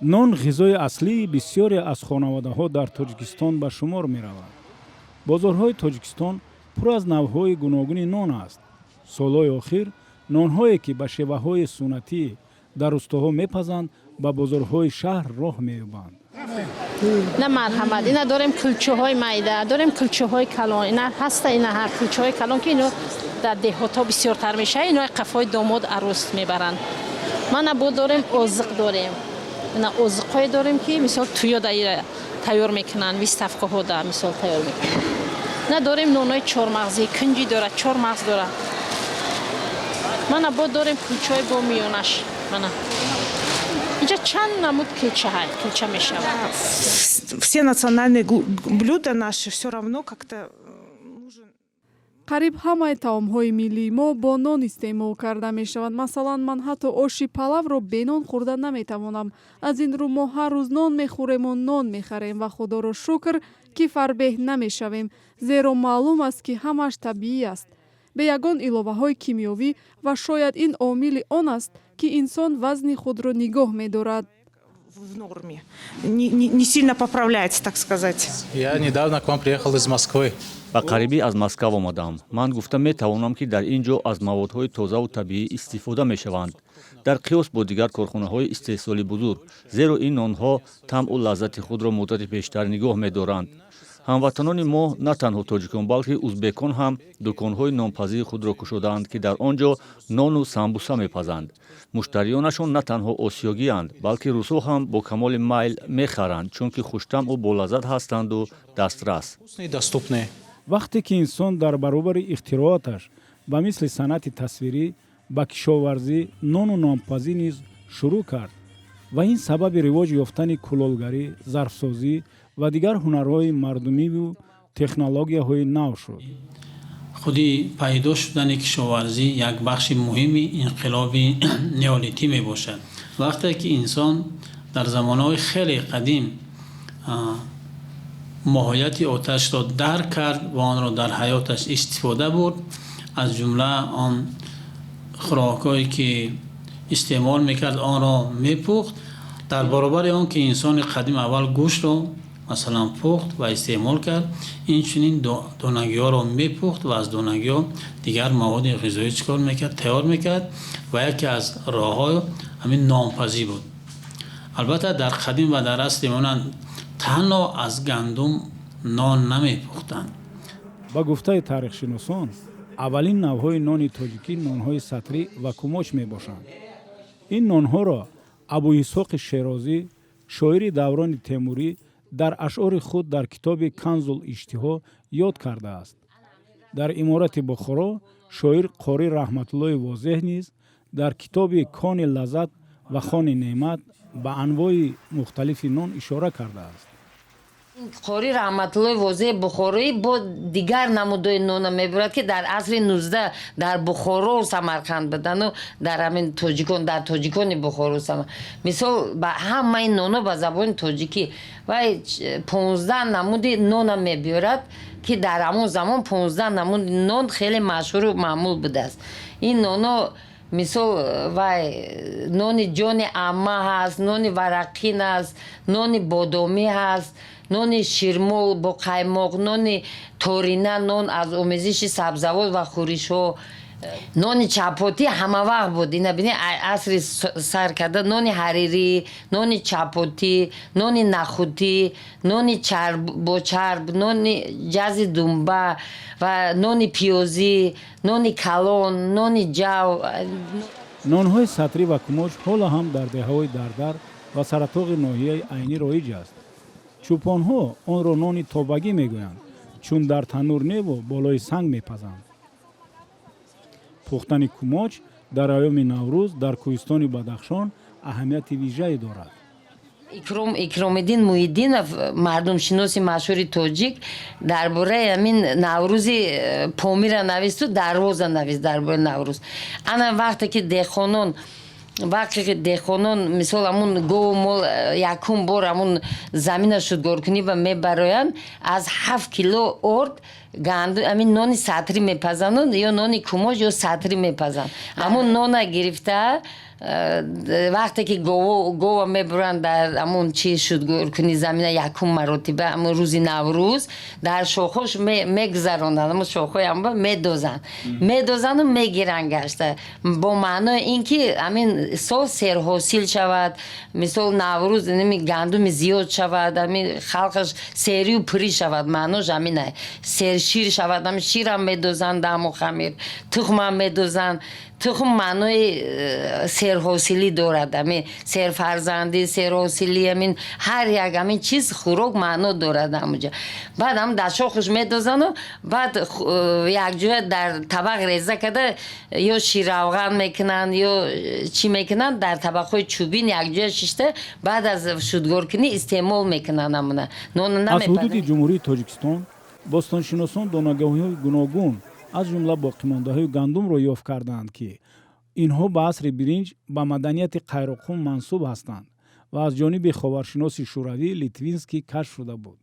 Нон ғизои аслии бисёре аз хонаводаҳо дар Тоҷикистон ба шумор меравад. Бозорҳои Тоҷикистон пур аз навъҳои гуногуни нон аст. Солҳои охир нонҳое, ки ба шеваҳои суннатӣ дар рустоҳо мепазанд, ба бозорҳои шаҳр роҳ меёбанд. На, марҳамат, ина дорем, кулчаҳои майда дорем, кулчаҳои калон ина ҳаста, ина ҳар кулчаҳои калон, ки ино дар деҳотҳо бисёртар мешавад, ино қафои домод, арӯс мебаранд. Мана, бо дорем, озиқ дорем, ина озиқҳое дорем, ки мисол туё да ира тайёр мекунанд, выставкаҳо да мисол тайёр мекунанд. На, дорем нонои чормағзӣ, кунҷи дорад, чормағз дорад. Мана, бо дорем кулчаҳои бо миёнаш. Мана, инҷа чанд намуд кулча ҳай, кулча мешавад. Все национальные блюда наши все равно как-то нужен. Қариб ҳамаи таомҳои миллии мо бо нон истеъмол карда мешавад. Масалан, ман ҳатто оши палавро бе нон хӯрда наметавонам. Аз ин рӯ мо ҳар рӯз нон мехӯрему нон мехарем ва худоро шукр, ки фарбеҳ намешавем, зеро маълум аст, ки ҳамааш табиӣ аст, бе ягон иловаҳои кимиёвӣ, ва шояд ин омили он аст, ки инсон вазни худро нигоҳ медорад. В норме. Не сильно поправляется, так сказать. Я недавно к вам приехал из Москвы. Ба қарибӣ аз Москав омадам. Ман гуфта метавонам, ки дар ин ҷо аз маводҳои тозаву табиӣ истифода мешаванд дар қиёс бо дигар корхонаҳои истеҳсоли бузург, зеро ин нонҳо таъму лаззати худро муддати бештар нигоҳ медоранд. Ҳамватанони мо, на танҳо тоҷикон, балки узбекон ҳам дуконҳои нонпазии худро кушодаанд, ки дар он ҷо нону самбуса мепазанд. Муштариёнашон на танҳо осиёгианд, балки русҳо ҳам бо камоли майл мехаранд, чунки хуштамъу болаззат ҳастанду дастрас. Вкусные и доступные. Вақте ки инсон дар баробари ихтирооташ ба мисли санъати тасвирӣ ба кишоварзӣ, нону нонпазӣ низ шурӯъ кард ва ин сабаби ривоҷ ёфтани кулолгарӣ, зарфсозӣ ва дигар ҳунарҳои мардумиву технологияҳои нав шуд. Худи пайдо шудани кишоварзӣ як бахши муҳими инқилоби неолитӣ мебошад. Вақте ки инсон дар замонҳои хеле қадим моҳияти оташро дарк кард ва онро дар ҳаёташ истифода бурд, аз ҷумла он хӯрокҳое ки истеъмол мекард, онро мепухт. Дар баробари он ки инсони қадим аввал гӯштро, масалан, пухт ва истеъмол кард, инчунин донагиҳоро мепухт ва аз донагиҳо дигар маводи ғизоӣ чӣ кор мекард, тайёр мекард, ва яке аз роҳҳо ҳамин нонпазӣ буд. Албатта, дар қадим ва дар асли монанд танҳо аз гандум нон намепухтанд. Ба гуфтаи таърихшиносон, аввалин навъҳои нони тоҷикӣ нонҳои сатрӣ ва кумоч мебошанд. Ин нонҳоро Абуисҳоқи Шерозӣ, шоири даврони Темурӣ, дар ашъори худ дар китоби Канзул иштиҳо ёд кардааст. Дар Иморати Бухоро шоир Қорӣ Раҳматуллои Возеҳ низ дар китоби Кони лаззат ва хони неъмат ба анвои мухталифи нон ишора кардааст. Қори Раҳматуллои Возеҳи Бухороӣ бо дигар намудои нона мебурад, ки дар асри 19 дар Бухоро, Самарқанд будану дар ҳамин тоҷикон, дар тоҷикони Бухоро. Мисол, ба ҳамаи ноно ба забони тоҷикӣ вай 15 намуди нона мебиёрад, ки дар ҳамон замон 15 намуди нон хеле машҳуру маъмул будааст. Ин ноно, мисол, вай нони ҷони амма ҳаст, нони варақин аст, нони бодомӣ ҳаст, нони ширмол бо қаймоқ, нони торина, нон аз омезиши сабзавот ва хӯришҳо, нони чапотӣ ҳамавақт буд. Ина бини, асри сар карда нони ҳарирӣ, нони чапотӣ, нони нахутӣ, нони бо чарб, нони ҷази думба ва нони пиёзӣ, нони калон, нони ҷав. Нонҳои сатрӣ ва кумоч ҳоло ҳам дар деҳаҳои Дардар ва Саратоғи ноҳияи Айнӣ роиҷ аст. Чӯпонҳо онро нони тобагӣ мегӯянд, чун дар танӯр неву болои санг мепазанд. Пухтани кумоч дар айёми Наврӯз дар кӯҳистони Бадахшон аҳамияти вижае дорад. Икромиддин Муҳиддинов, мардумшиноси машҳури тоҷик, дар бораи ҳамин Наврӯзи Помира нависту Дарвоза навист дар бораи Наврӯз. Ана вақте ки деҳқонон, мисол, ҳамун гову мол якум бор ҳамун замина шудгоркунӣ ба мебароянд, аз 7 кило орд. Гандум, ҳамин нони сатрӣ мепазану, ё нони кумош, ё сатрӣ мепазанд. Ҳамун нона гирифта, вақте ки гова мебуранд, дар ҳамун чи шудгоркуни замина, якум маротиба ҳамун рӯзи Наврӯз дар шохош мегузаронанд, ҳамун шохҳои ҳамба медозанд, медозанду мегиранд гашта, бо маънои ин ки ҳамин сол серҳосил шавад. Мисол, Наврӯз ними гандуми зиёд шавад, ҳамин халқаш серию пурӣ шавад, маънош ҳамина, сершир шавад. Ҳамин ширам медозанд, ҳамун хамир, тухмам медозанд. Тухм маънои серҳосилӣ дорад, ҳамин серфарзандӣ, серҳосилӣ, ҳамин ҳар як ҳамин чиз, хӯрок маъно дорад ҳамуҷа. Баъд ҳам дар шохуш медозану, баъд якҷоя дар табақ реза карда, ё ширравған мекунанд, ё чӣ мекунанд, дар табақҳои чӯбин якҷоя шишта, баъд аз шудгоркунӣ истеъмол мекунанд ҳамуна нона. Аз ҳудуди Ҷумҳурии Тоҷикистон бостоншиносон донагоҳҳои гуногун, аз ҷумла боқимондаҳои гандумро ёфт кардаанд, ки инҳо ба асри биринҷ, ба маданияти Қайроққум мансуб ҳастанд ва аз ҷониби ховаршиноси шӯравӣ Литвинский кашф шуда буд.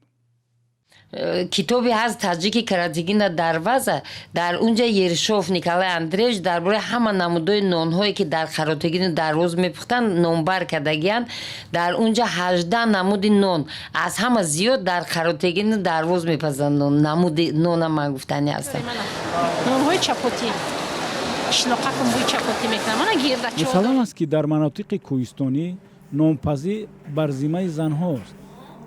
Китобе ҳаст, «Таҷики Каратегина Дарваза», дар унҷа Ершов Николай Андреевич дар бораи ҳама намудои нонҳое, ки дар Қаротегину Дарвоз мепухтанд, номбар кардагиянд. Дар унҷа 18 намуди нон, аз ҳама зиёд дар Қаротегину Дарвоз мепазанд нон. Намуди нона ман гуфтани ҳастам. Нонҳои чапотӣ, шиноқакун бӯи чапотӣ мекунам, мана гирдачо. Мусаллам аст, ки дар манотиқи кӯҳистонӣ нонпазӣ бар зиммаи занҳост,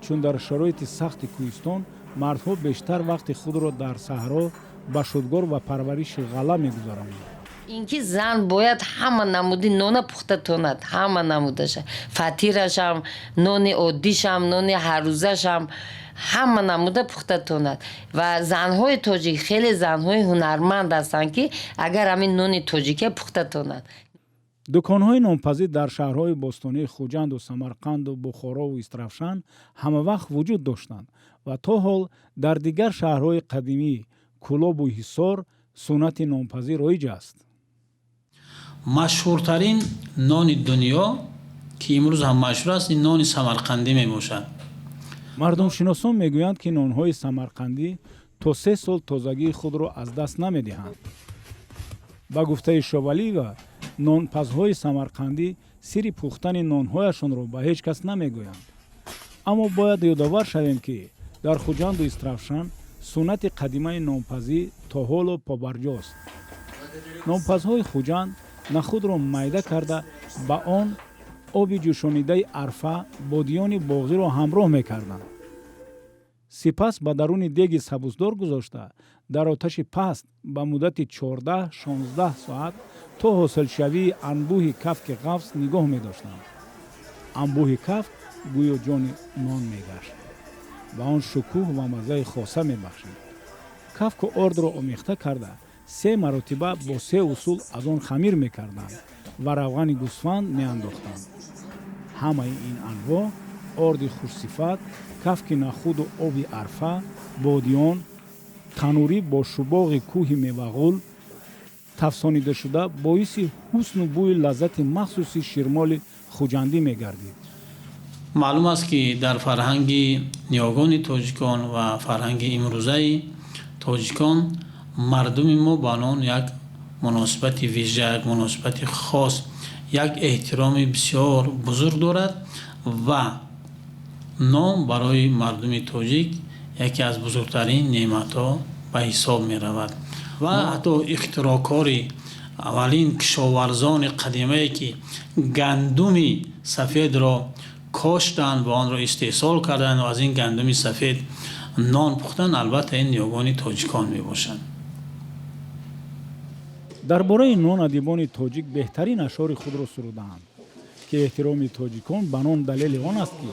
чун дар шароити сахти кӯҳистон мардҳо бештар вақти худро дар саҳро ба шудгор ва парвариши ғалла мегузаронанд. Ин ки зан бояд ҳама намуди нона пухта тонад, ҳама намудаша: фатирашам, нони оддишам, нони ҳаррӯзашам, ҳама намуда пухта тонад. Ва занҳои тоҷик хеле занҳои ҳунарманд ҳастанд, ки агар ҳамин нони тоҷикия пухта тонад. Дуконҳои нонпазӣ дар шаҳрҳои бостонии Хуҷанду Самарқанду Бухорову Истрафшан ҳамавақт вуҷуд доштанд ва то ҳол дар дигар шаҳрҳои қадимӣ, Кӯлобу Ҳисор, суннати нонпазӣ роиҷ аст. Машҳуртарин нони дунё, ки имрӯз ҳам машҳур аст, ин нони самарқандӣ мебошад. Мардумшиносон мегӯянд, ки нонҳои самарқандӣ то 3 сол тозагии худро аз даст намедиҳанд. Ба гуфтаи Шовалиева, нонпазҳои самарқандӣ сирри пухтани нонҳояшонро ба ҳеҷ кас намегӯянд. Аммо бояд ёдовар шавем, ки дар Хуҷанду Истрафшан суннати қадимаи нонпазӣ то ҳоло побарҷост. Нонпазҳои Хуҷанд нахудро майда карда, ба он оби ҷӯшонидаи арфа, бодиёни боғиро ҳамроҳ мекарданд. Сипас ба даруни деги сабусдор гузошта, дар оташи паст ба муддати 14-16 соат то ҳосилшавии анбӯҳи кафки ғафс нигоҳ медоштанд. Анбӯҳи кафк гӯё ҷони нон мегашт ва он шукӯҳ ва маззаи хоса мебахшид. Кафку ордро омехта карда, се маротиба бо се усул аз он хамир мекарданд ва равғани гӯсфанд меандохтанд. Ҳамаи ин анвоъ: орди хушсифат, кафки нахуду оби арфа, бодиён, танӯрӣ бо шубоғи кӯҳи Мевағул тафсонидашуда боиси ҳусну бӯи лаззати махсуси ширмоли хуҷандӣ мегардид. Маълум аст, ки дар фарҳанги ниёгони тоҷикон ва фарҳанги имрӯзаи тоҷикон мардуми мо ба нон як муносибати вижа, як муносибати хос, як эҳтироми бисёр бузург дорад ва нон барои мардуми тоҷик яке аз бузургтарин неъматҳо ба ҳисоб меравад. Ва ҳатто ихтироъкори аввалин кишоварзони қадимае, ки гандуми сафедро коштанд ва онро истеҳсол карданд ва аз ин гандуми сафед нон пухтанд, албатта, ин ниёгони тоҷикон мебошанд. Дар бораи нон адибони тоҷик беҳтарин ашъори худро сурудаанд, ки эҳтироми тоҷикон ба нон далели он аст, ки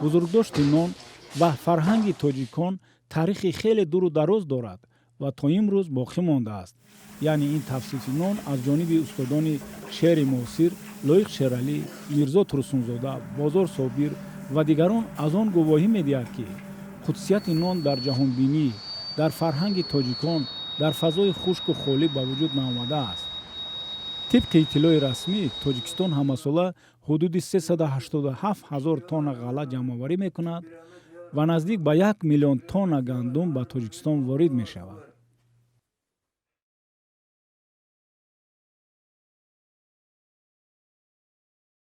бузургдошти нон ва фарҳанги тоҷикон таърихи хеле дуру дароз дорад ва то имрӯз боқӣ мондааст. Яъне ин тавсифи нон аз ҷониби устодони шеъри муосир Лоиқ Шералӣ, Мирзо Турсунзода, Бозор Собир ва дигарон аз он гувоҳӣ медиҳад, ки қудсияти нон дар ҷаҳонбинӣ, дар фарҳанги тоҷикон дар фазои хушку холӣ ба вуҷуд наомадааст. Тибқи иттилои расмӣ, Тоҷикистон ҳамасола ҳудуди 387 ҳазор тонна ғалла ҷамъоварӣ мекунад. Ва наздик ба 1 миллион тонна гандум ба Тоҷикистон ворид мешавад.